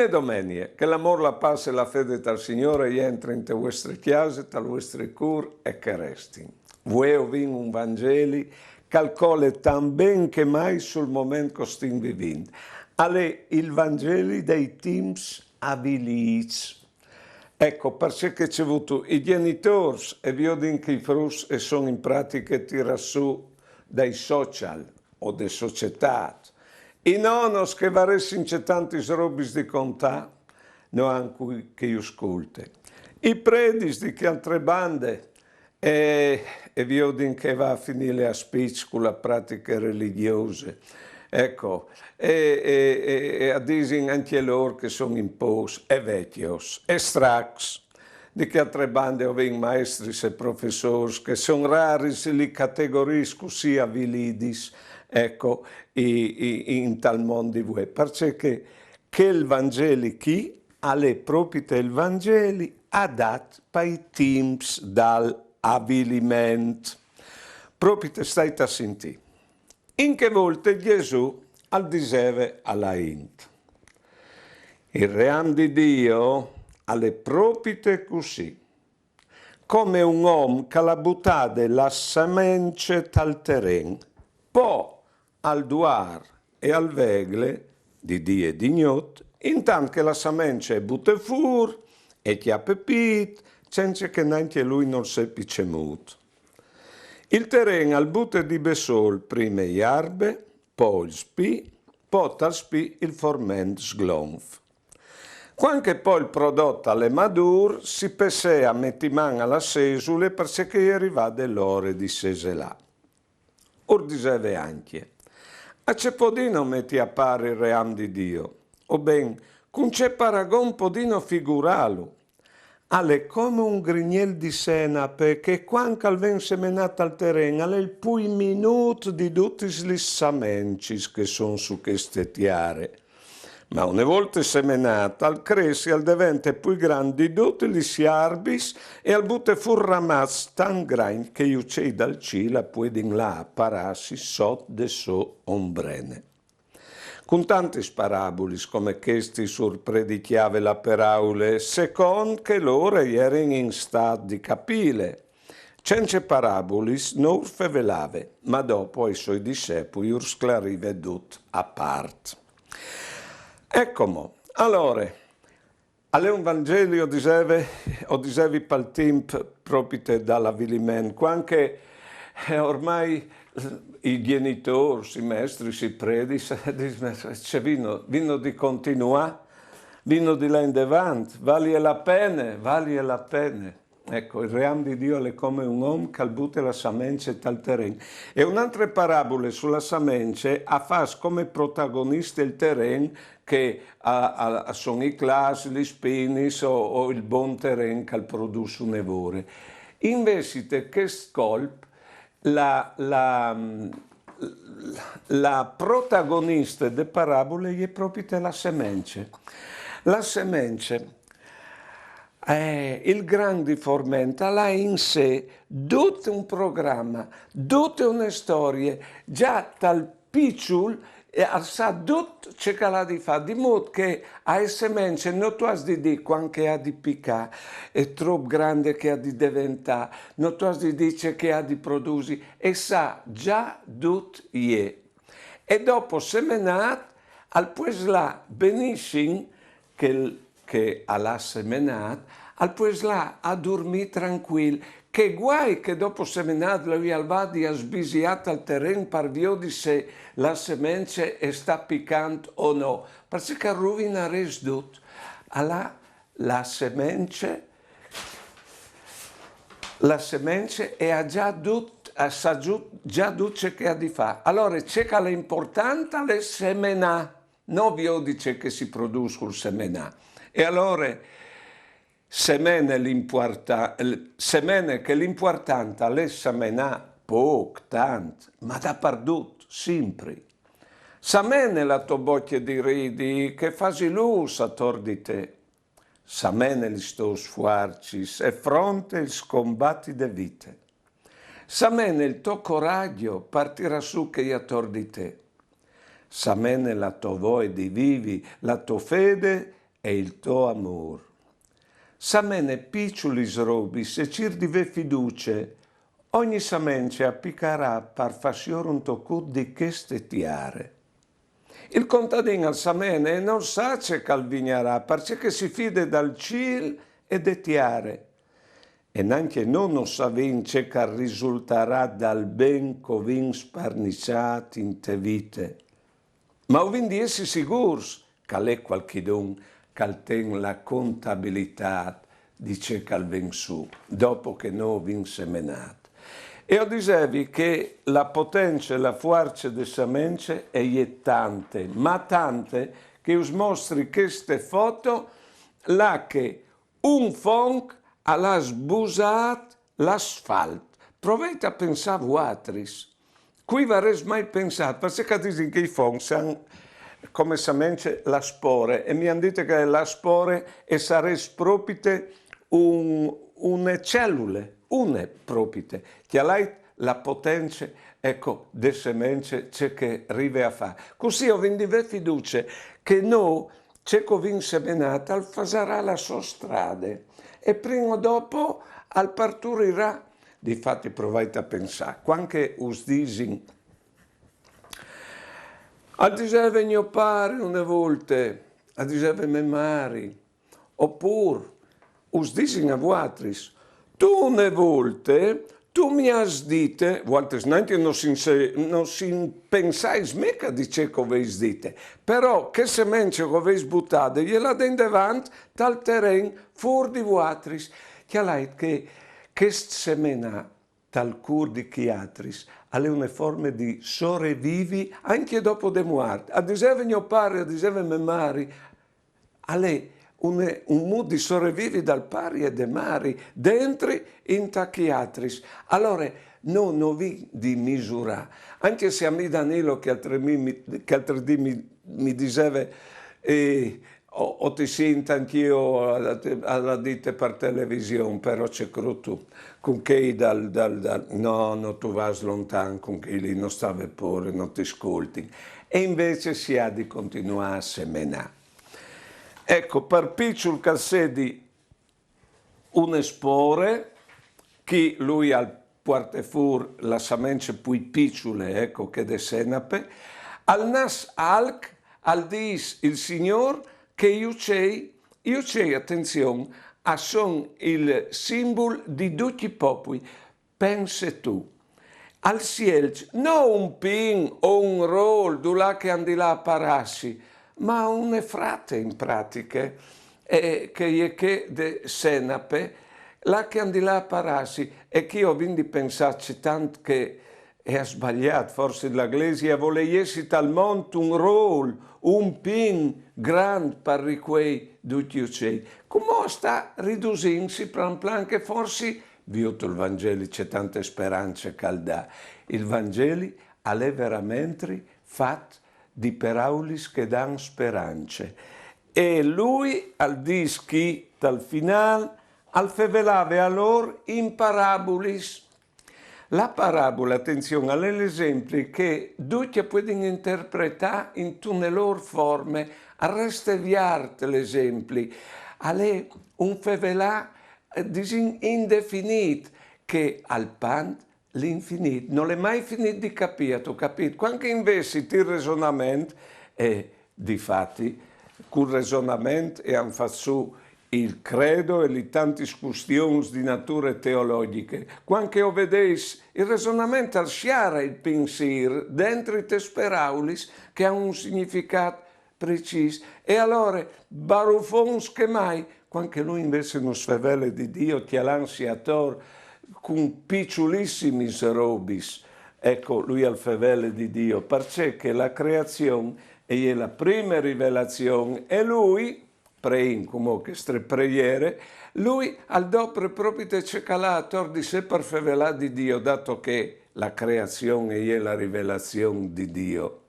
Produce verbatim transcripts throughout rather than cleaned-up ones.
E domenie, che l'amôr, la pace e la fede tal Signôr e jentrin inte vuestre cjase, tal vuestri cûr e che restin. Vuê o vin un Vangeli che al cole tant ben che mai sul moment che o stin vivint. Al è il Vangeli dai timps avilîts. Eco, parcè che ce vûstu, i gjenitôrs e viodin che i fruts e son in pratiche tirâts sù dai social o de societât. I nonos che varessin cetantis robis di contâ, no àn cui che ju scolte. I predis di chê altre bande, e, e viodin che e va a finî a spiç cu la pratiche religjose. Eco, e, e, e, e a disin ancje lôr che son in pôs, e vecjos, e stracs. Di chê altre bande o vin maestris e professôrs che son raris li categorîs cussì avilidis, eco, i, i, intal mont di vuê, parcè che chel Vangeli chi al è propite il Vangeli adat pai timps dal aviliment. Propite stait a sintî. In chê volte Jesù al diseve a la int: Il ream di Dio al è propite cussì, come un om che al à butade la semence tal teren, po al duar e al vegle, di dì e di gnot, intant che la semence e bute fûr, e cjape pît, cence che nancje lui nol sepi cemût. Il teren al bute di bessôl prime i arbe, po il spì, po tal spì il forment sglonf. Cuant che po il prodot al è madûr, si pessee a meti man a la sesule, parcè che e je rivade l'ore di seselâ. Ur diseve ancje: A ce podìno meti a pâr il ream di Dio? O ben, cun ce paragon podìno figurâlu? Al è come un grignel di senape che, cuant che al ven semenât tal teren, al è il plui minût di dutis lis semencis che son su cheste tiere. Ma une volte semenât, al cres e al devente plui grant di dutis lis arbis e al bute fûr ramaçs tant grancj che i ucei dal cîl a puedin lâ a parâsi sot de sô ombrene. Cun tantis parabulis come chestis ur predicjave la peraule, secont che lôr a jerin in stât di capîle. Cence parabulis no ur fevelave, ma dopo ai soi discepui ur sclarive dut a part. Eco mo, alore, al è un Vangeli, o diseve, o disevi pal timp propite dal aviliment, cuant che, eh, ormai i gjenitôrs, i mestris, i predis, a disin: Ce vino, vino di continuâ, vino di lâ indevant, valie la pene, valie la pene. Eco, il ream di Dio al è come un om che al bute la semence tal teren. E une altre parabule su la semence a fâs come protagoniste il teren che a, a, a son i claps, lis spinis o, o il bon teren che al produs une vore. Invezit chest colp la, la, la protagoniste de parabule e je propite la semence. La semence, eh, il gran di forment al à in se dut un programe, dute une storie, za tal piçul, e al sa dut ce che al à di fâ, di mût che ae semence no tu âs di dî cuant che e à di picâ, e trop grande che e à di deventâ, no tu âs di dî ce che e à di produsi, e sa za dut jê. E dopo semenât, al pues lâ benissim, chel che al à semenât, al pues lâ a durmî trancuil, che guai che dopo semenât lui al vadi a sbisiâ tal teren par viodi se la semence e sta picant o no, parcè che al ruvinarès dut. Al à la semence, la semence e à za dut, e sa za dut ce che e à di fâ. Alore, ce che al è important al è semenâ, no viodi ce che si produs cul semenâ. E alore, semene l'impuarta-, semene che l'impuartant al è semenâ pôc, tant, ma dapardut, simpri. Semene la tô bocje di ridi, che e fasi lûs ator di te. Semene lis tôs fuarcis e fronte il scombati de vite. Semene il to coragjo par tirâ sù chei ator di te. Semene la tô voie di vivi, la tô fede e il to amôr. Samene piçulis robis e cîr di vê fiducie. Ogni semence a picarà par fâ siôr un tocut di cheste tiere. Il contadin al samene e nol sa ce che al vignarà, parcè che si fide dal cîl e de tiere. E nancje nô no savìn ce che al risultarà dal ben che o vin sparniçât inte vite. Ma o vin di jessi sigûrs che al è cualchidun che al ten la contabilitât di ce che al ven sù, dopo che nô o vin semenât. E o disevi che la potence e la fuarce de semence e je tante, ma tante che us mostri cheste foto, là che un fonc al à sbusât l'asfalt. Provait a pensâ vuatris. Cui varès mai pensât? Parcè che a disin che i foncs a àn come semence la spore, e mi àn dite che la spore e sarès propite un, une celule, une propite. Cjalait la potence, eco, de semence, ce che e rive a fâ. Cussì o vin di vê fiducie che nô ce che o vin semenât al fasarà la sô strade e prin o dopo al parturirà. Difati provait a pensâ, cuant che us disin: «Al diseve gno pari une volte, al diseve mê mari», opûr us disin a vuatris: «Tu une volte, tu mi âs dite», vualtris nancje no si, no si pensais mica di ce che o vês dite, però chê semence che o vês butade e je lade indevant tal teren fûr di vuatris. Cjalait che chest semenâ tal cûr di chei altris al è une forme di sorevivi ancje dopo de muart. Al diseve gno pari, al diseve mê mari, al è un, un mût di sorevivi dal pari e de mari, dentri inta chei altris. Alore, nô no vin di misurâ, ancje se a mi Danilo chê altre dì mi, chê altre dì mi, mi diseve, eh, «O, o ti sint ancje jo», al à dite, par television, però ce crôt tu, cun chei dal, dal, dal, no, no tu vâs lontan, cun chei li no sta vê pôre, no ti scoltin. E invezit si à di continuâ a semenâ. Eco, par piçul che al sedi une spore, chi lui al puarte fûr la semence plui piçule, eco, chê de senape, al nas alc, al dîs il Signôr, che i ucei, i ucei, atenzion, a son il simbul di ducj i popui. Pense tu, al sielç no un pin o un rôl dulà che a àn di lâ a parâsi, ma une frate in pratiche, e che e je chê de senape, là che a àn di lâ a parâsi, e chi o vin di pensâ ce tant che e à sbaliât forsit la Glesie a volê jessi tal mont un rôl, un pin grant par ricuei ducj i ucei. Cumò al sta ridusintsi plan plan che forsit, viôt il Vangeli ce tante sperance che al dà, il Vangeli al è veramentri fat di peraulis che dan sperance. E lui al dîs chi tal finâl, al fevelave a lôr in parabulis. La parabule, atenzion, al è l'esempli che ducj a puedin interpretâ intune lôr forme, al reste viart l'esempli, al è un fevelâ, eh, disìn, indefinît, che al pant l'infinît, nol è mai finît di capî, âtu capît? Cuant che invezit il resonament, e difati, cul resonament e àn fat sù il credo e li tantis custions di nature teologjiche. Cuant che o vedeis, il resonament al siare il pinsîr dentri tes peraulis che a àn un significât precîs. E alore, barufons che mai, cuant che lui invezit nus fevele di Diu, cjalantsi ator cun piçulissimis robis, eco, lui al fevele di Diu, parcè che la creazion e je la prime rivelazion, e lui, preìn cumò chestre preiere, lui al dopre propite ce che al à ator di se par fevelâ di Diu, dato che la creazion e je la rivelazion di Diu.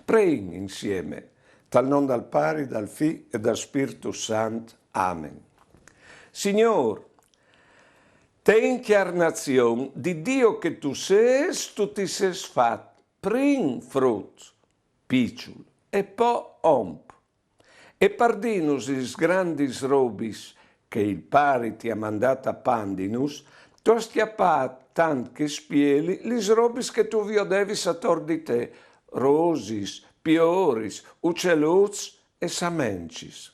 Preìn insiemi, tal non dal Pari, dal Fi e dal Spirtu Sant. Amen. Signôr, te incjarnazion di Diu che tu sês, tu ti sês fat prin frut, piçul, e po om. E par dînus lis grandis robis che il Pari ti à mandât a pandinus, tu âs cjapât tant che spieli lis robis che tu viodevis ator di te, rosis, pioris, uceluts e samencis.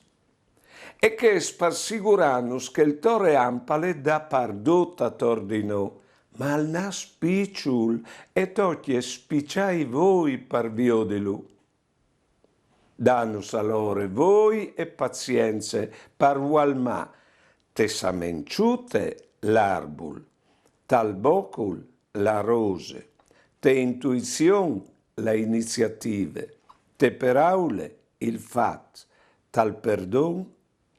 E chest par sigurânus che il to ream al è dapardut ator di nô, ma al nas piçul e tocje spiçâi voi par viodilu. Dânus alore voi e pazience par vualmâ te samençute l'arbul, tal bocul la rose, te intuizion la iniziative, te peraule il fat, tal perdon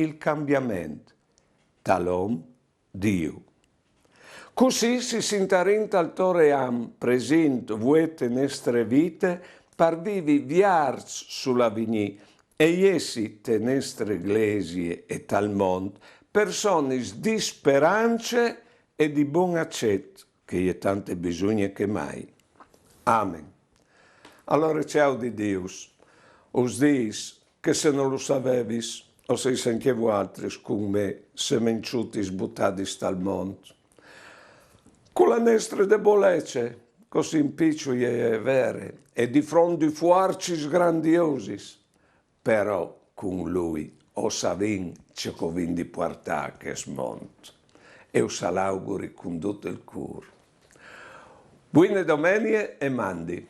il cambiament, tal om Diu. Cussì si sintarìn tal to ream presint vuê te nestre vite par vivi viarts sul avignî e jessi te nestre glesie e tal mont personis di sperance e di bon acet, che e je tante bisugne che mai. Amen. Alore, cjau di Dius, us dîs che se no lu savevis, o sês ancje vualtris cun me semençutis butadis tal mont. Cu la nestre debolece, cussì piçule e je vere, e di front di fuarcis grandiosis, però cun lui o savìn ce che o vin di puartâ a chest mont. E us al auguri cun dut il cûr. Buine domenie e mandi.